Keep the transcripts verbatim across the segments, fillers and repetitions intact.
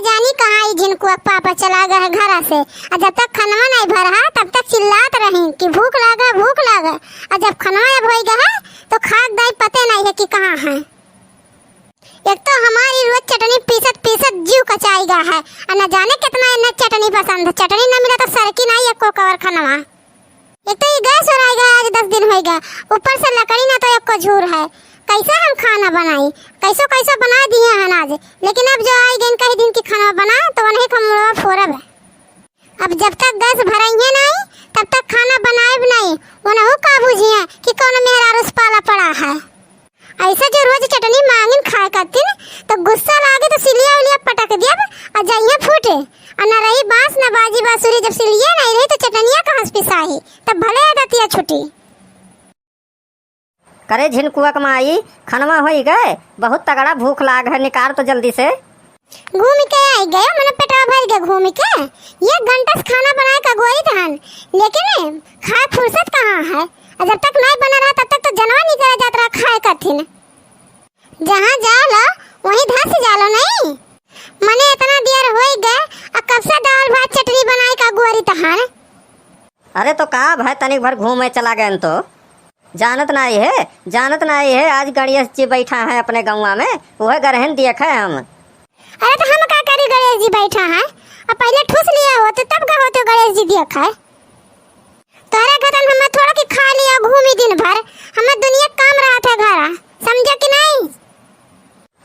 जानी कहाँ ई झिनकुआ क पापा चला गए हैं घरा से। आ जब तक खनवा नहीं भरा है, तब तक चिल्लात रही कि भूख लागे, भूख लागे। आ जब खनवा अब होई गए है, तो खाक दाई पते नहीं है कि कहाँ है। एक तो हमारी रोज चटनी पीसत पीसत जीव कचाई गा है, आ न जाने कितना इन्हें चटनी पसंद है। चटनी न मिला तो सरकी नहीं एको कवर खनवा। एक तो ये गैस ओराई गा, आज दस दिन होई गा, ऊपर से लकड़ी ना तो एको झूर है। कैसे हम खाना बनाई, कैसो कैसो बना दिए हैं आज, लेकिन अब जो आई गइन कही दिन की खाना बना तो वही हम मुड़वा फोरब है। अब जब तक गैस भराइए नहीं, तब तक खाना बनाएब नहीं। उनहू का बुझिए कि कौन मेहरारू से पाला पड़ा है। ऐसे जो रोज चटनी मांगिन खाए खातिर, तो गुस्सा लागे तो सिलिया उलिया पटक दियब और जाइए फूटे। और न रही बांस न बाजी बांसुरी, जब सिलिया नहीं रही तो चटनिया कहाँ से पिसाही, तब भले आदतिया छुटी। करे झिनकुआ क माई, खनवा होई गए, बहुत तगड़ा भूख लाग है, निकार तो जल्दी से। घूम के आई गए, मने पेटवा भर गए घूम के। एक घंटा से खाना बनाए का गोरी तहन, लेकिन खाए फुर्सत कहाँ है? और जब तक नहीं बना रहा, तब तक तो जनवा निकल जात रहा खाए कथिन। जहाँ जालो, वहीं धस जालो नहीं। मने इतना देर होई गए, आ कब से दाल भात चटनी बनाए का गोरी तहन? अरे तो का भाई, तनिक भर घूमे चला गए तो। जानत नाई है, जानत नाई है, आज गणेश जी बैठा है अपने गौवा में, वह गरहन देखे हम। अरे तो हम का करी, गणेश जी बैठा है, अब पहले ठूस लिया होते तब का होते गणेश जी देखे। तोहरे घतन हमें थोड़ा कि खा लिया घूमी दिन भर, हमें दुनिया काम रहत है घरा, समझे कि नहीं?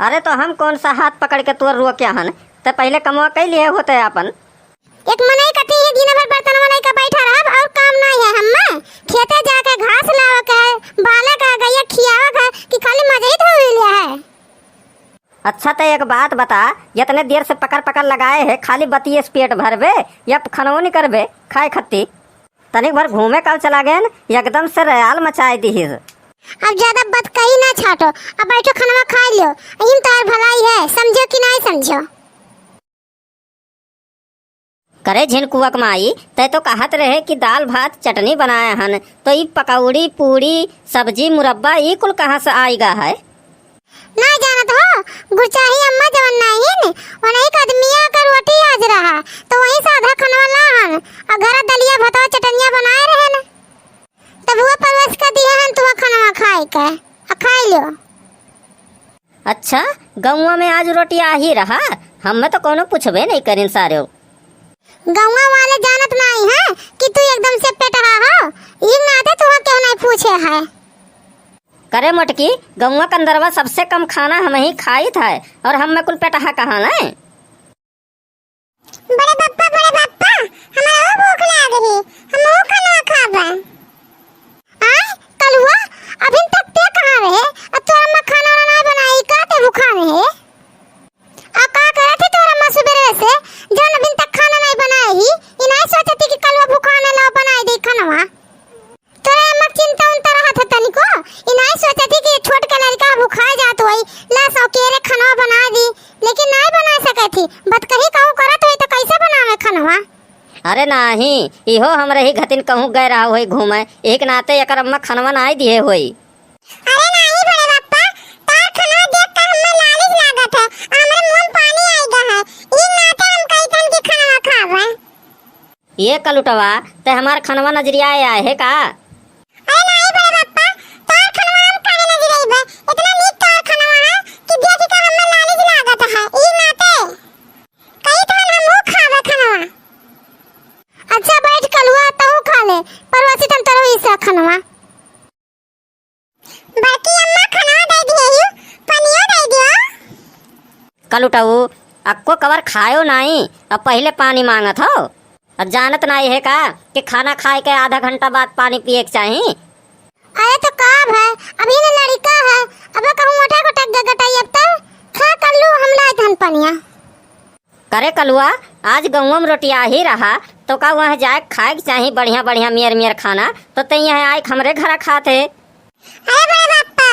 अरे तो हम कौन सा हाथ पकड़ के तोर रोके हन, ते पहले कमवा कई लिए होते अपन। एक मनई कथी ही दिन भर बर्तन मनई का बैठा रहब और काम नहीं है हम्मे? खेते जाके घास लावे के है, बाले का गैया खियावे के है कि खाली मजा ही धोवे लिया है? अच्छा, ते एक बात बता, इतने देर से पकड़ पकड़ लगाए है, खाली बतिये से पेट भरबे या खनवो नहीं करबे खाए खत्ती? तनिक भर घूमे काल चला गए न, एकदम से रयाल मचाए दीहिस। अब ज्यादा बतकही ना छाटो, अब बैठो खनवा खा लियो, यही में तोहार भलाई है, समझो कि नहीं समझो? करे झिनकुआ क माई, तै तो कहत रहे कि दाल भात चटनी बनाए हन, तो ई पकौड़ी, पूड़ी, सब्जी, मुरब्बा, ई कुल कहाँ से आइगा है? ना जानत हो, गुरचाही अम्मा जवन नाहिन, वनही के अदमिया के रोटी आज रहा, तो वहीं से आधा खनवा लाहन, और घर दलिया भतवा चटनिया बनाए रहेन, तब वो परोस के दिया हन, तुहा खनवा खाए के, आ खाए लियो। अच्छा, गौवा में आज रोटी आही रहा, हमें तो कोनो पूछबे नहीं करिन सारे। गौवा वाले जानत नाई है कि तू एकदम से पेटहा हो, ई नाते तुहा क्यों नहीं पूछे है। करे मोटकी, गौवा कंदरवा सबसे कम खाना हम ही खाइत है और हम में कुल पेटहा कहाँ नहीं। बड़े बप्पा, बड़े बप्पा, हमरा वो भूख लाग रही, हम वो खाना खाबे। आय, कलुआ, अभी तक ते कहाँ रहे? अब तोरा अम्मा खाना वाना नहीं बनाई का, ते भूखा रहे? आ का करत है तोरा अम्मा सुबेरे से, जौन अभी तक खाना नहीं बनाई ही, ई नहीं सोचती कि कलुआ भूखा न ला बनाई दे खानवा? तोरा अम्मा के चिंता उनता रहत है तनिको, ई नहीं सोचती कि छोट के लड़का भूखा जात होई, ला सौ के रे खानवा बना दी, लेकिन नहीं बना सकत ही, बतकही कहूँ करत होई तो कैसे बनावे खानवा? अरे नाही, इहो हमरे ही घतिन कहूँ गए रहा होई घूमे, एक नाते एकर अम्मा खनवा नाई दिए होई। अरे नाही बड़े बप्पा, तार खनवा देख के हमें लालिच लागत है, हमरे मुंह में पानी आई गा है, ई नाते हम कही थन कि खनवा खावे। ये कलुटवा, ते हमार खनवा नजरिया आए है का? अरे नाही बड़े बप्पा, तार खनवा हम काहे नजरिया बे? इतना नीक तार खनवा है कि देख के हमें लालिच लागत है, ई नाते कही थन हमहू खावे खनवा। अच्छा बैठ कलुआ, तहू खा ले, परवासी तन तरह इसा खनवा। बड़की अम्मा खनवा दे दिए ही, पनिया दे दियो। कलुटऊ, अक्को कवर खायो नाई, अब पहिले पानी मांगत हो। अब जानत नाई है का कि खाना खाए के आधा घंटा बाद पानी पिए के चाही? अरे तो का भाई, अभी न लड़का है, अब कहूँ मोटा को टक गटाई, अब तब खा कल्लू हम लाए धन पनिया। करे कलुआ, आज गौवा में रोटिया ही रहा, तो का वहाँ जाए खाए के चाही बढ़िया बढ़िया मेर मेर खाना, तो ते यहाँ आए के हमरे घरा खात है। अरे बड़े बाप्पा,